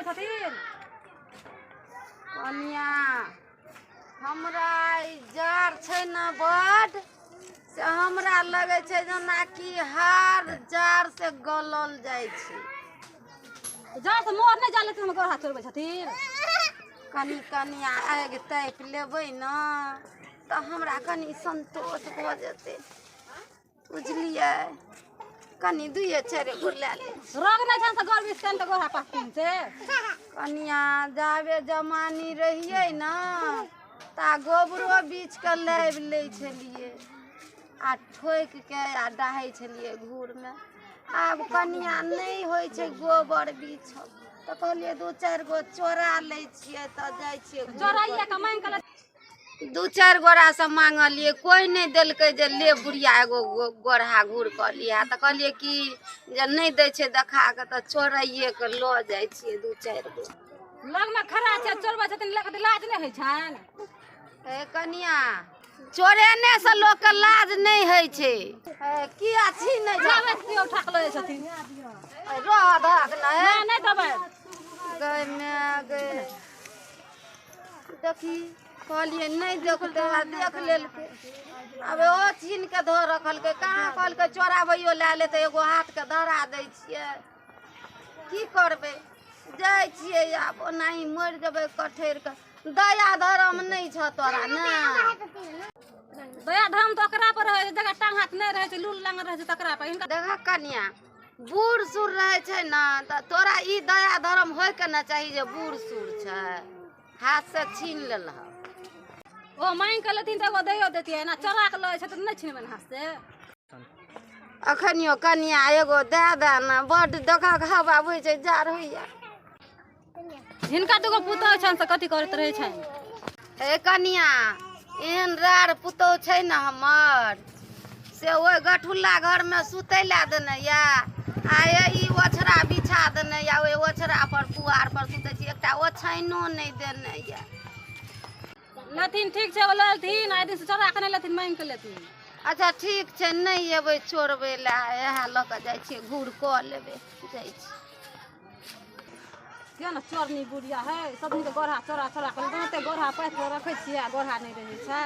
छथिन। कनिया हमरा ई जाड़ छै ने बड, से हमरा लगै छै जेनाकि हार जाड़ से गलल जाइ छै। जाड़ से मोर नहि जाले हम गोरहा चोरबै छथिन। कनि कनिया आगि तापि लेबै ने तऽ हमरा कनि संतोष भऽ जेतै, बुझलियै? कनि दुइए चारि गो लए ले। रोग नहि छनि से गोर बीस कनि तऽ गोरहा पाथिन से। कनिया जाबे जमानी रहियै ने ता गोबरो बीछ कऽ लाबि लै छलियै आ ठोकि के आ डाहै छलियै घूरमे। आब कनिया नहि होइ छै गोबर बीछल, तऽ कहलियै दू चारि गो चोरा लै छियै तऽ जाइ छियै घूर। चोराइए के मांगि के दू चारि गोरासँ मांगलियै, कोइ नहि देलकै जे ले बुढ़िया एगो गोरहा घूर कऽ लिहा। तऽ कहलियै कि जे नहि दै छै देखा कऽ तऽ चोराइए कऽ लऽ जाइ छियै दू चारि गो। लगमे खड़ा छै चोरबै छथिन, लोकके लाज नहि होइ छनि? हे कनिया, चोरेने से लोकके लाज नहि होइ छै। हे, किया छी नहि जाबै केओ उठा कऽ लऽ जाइ छथिन। रह दहक ने। नहि, नहि देबै। गै माय गै, देखी कहलियै नहि देखतै आ देख लेलकै। आब ओ छीन के धऽ रखलकै। कहाँ कहलकै चोराबैयो लए लेतै, एगो हाथके धरा दै छियै। की करबै, जाइ छियै आब ओनाही मरि जेबै कठैर के। दया धर्म नहि छह तोरा ने? दया धर्म तऽ ओकरा पर रहै छै जकरा टांग हाथ नहि रहै छै, लूल लांगर रहै छै तकरा पर। हिनका देखऽ कनिया, बूढ़ सूढ़ रहै छै ने तऽ तोरा ई दया धर्म होइके ने चाही जे बूढ़ सूढ़ छै, हाथ से छीन लेलहक। ओ मांगि कऽ लेथिन तऽ एगो दैयो देतियै, एना चोरा कऽ लऽ जाइ छथिन, नहि छिनबनि हाथ से। अखनियो कनिया एगो दए दए ने, बड्ड देखक हवा बहै छै, जाड़ होइया। हिनका दूगो पुतोहु छनि से कथी करैत रहै छनि? हे कनिया, एहन राड़ पुतोहु छै ने हमर, से ओहि गठुल्ला घरमे सुतै लए देने यए आ हे ई ओछरा बिछा देने यए, ओहि ओछरा पर पुआर पर सुतै छी, एकटा ओछाइनो नहि देने यए। लेथिन ठीक छै, ओ लेथिन आइ दिनसँ चोरा कऽ नहि लेथिन, मांगि कऽ लेथिन। अच्छा ठीक छै, नहि एबै चोरबै लए, इएह लऽ कऽ जाइ छियै, घूर कऽ लेबै, जाइ छी। किया ने चोरनी बुढ़िया है, सब दिनके गोरहा चोरा चोरा कऽ दाँते गोरहा पाथि कऽ रखै छियै आ गोरहा नहि रहै छै।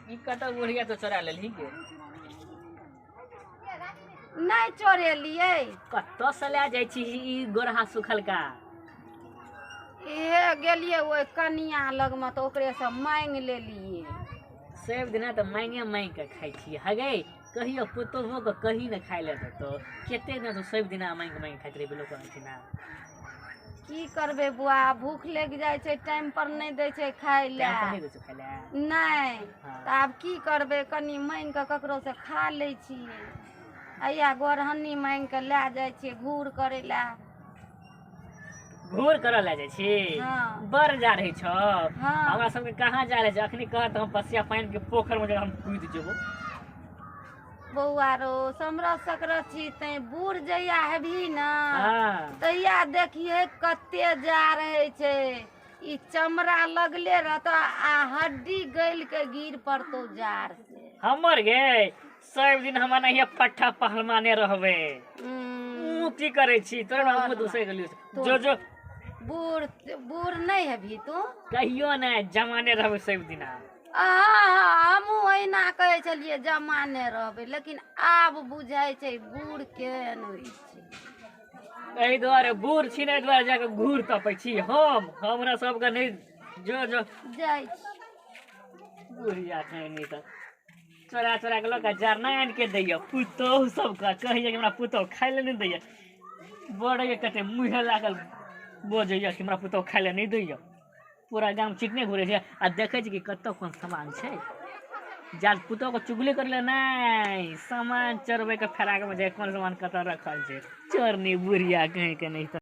ई कतऽ बुढ़िया तो चोरा लेलही गे? नहि चोरेलियै। कतऽ से लए जाइ छी ई गोरहा सुखलका? इहे गेलियै ओहि कनिया लगमे तऽ ओकरेसँ मांगि लेलियै। सब दिना तऽ मांगे मांगि कऽ खाइ छी हगे, कहियो पुतोहुओ के कही ने खाइ लए देतौ। कते दिना तू सब दिना मांगि मांगि खाइत रहबी लोक एहिठिना? की करबै बुआ, भूख लागि जाइ छै, टाइम पर नहि दै छै खाय टाइम पर लए। नहि दै छौ खाइ लए? नहि। हँ। तऽ आब की करबै, कनि मांगि कऽ ककरो से खा लै छियै। अइया गोरहन्नी मांगि कऽ लए जाइ छियै घूर करै लए। घूर करऽ लए जाइ छी? हँ। बड़ जा रहै छौ। हँ। हमरा सबके कहाँ जा रहै छै, अखनी कहत हम पसिया पानि के पोखरि मे हम कूदि जेबो। बौआ रो, समरस सकरस छी तैं, बूढ़ जहिया हेबही ने हँ तहिया देखिहे कते जा रहै छै, ई चमड़ा लगले रहतौ आ हड्डी गलि के गिर पड़तौ जाड़ से। हमर गे सब दिन हम एनाहिये पट्ठा पहलमाने रहबै। उम्म, ऊ की करै छी तोरा मुँह दूसरे गेलियो, जो जो। बूढ़ बूढ़ नहि हेबही तू? कहियो नहि, जमाने रहबै सब दिना। आहा, हमहूँ ओहिना कहै छलियै जमाने रहबै, लेकिन आब बुझाइ छै बूढ़ केहन होइ छै। एहि दुआरे बूढ़ छी ने, एहि दुआरे जाके घूर तपै छी हम। हमरा सबके नहि, जो जो। जाइ छी। बुढ़िया कहीं तऽ चोरा चोरा के लऽ कऽ जरना आनि के दैया पुतोहु सबके, कहैया कि हमरा पुतोहु खाइ लए नहि दैया। बड़ैया कते मुँहे लागल बजैया कि हमरा पुतोहु खाइ लए नहि दैया। पूरा गाम चिटने घुरै छै आ देखै छै कि कतऽ कोन सामान छै। जा पुतोहु के चुगली करै लए नहि, सामान चोरबै के फेराक मे छै, कोन सामान कतऽ रखल छै। चोरनी बुढ़िया कहीं के नहि तऽ।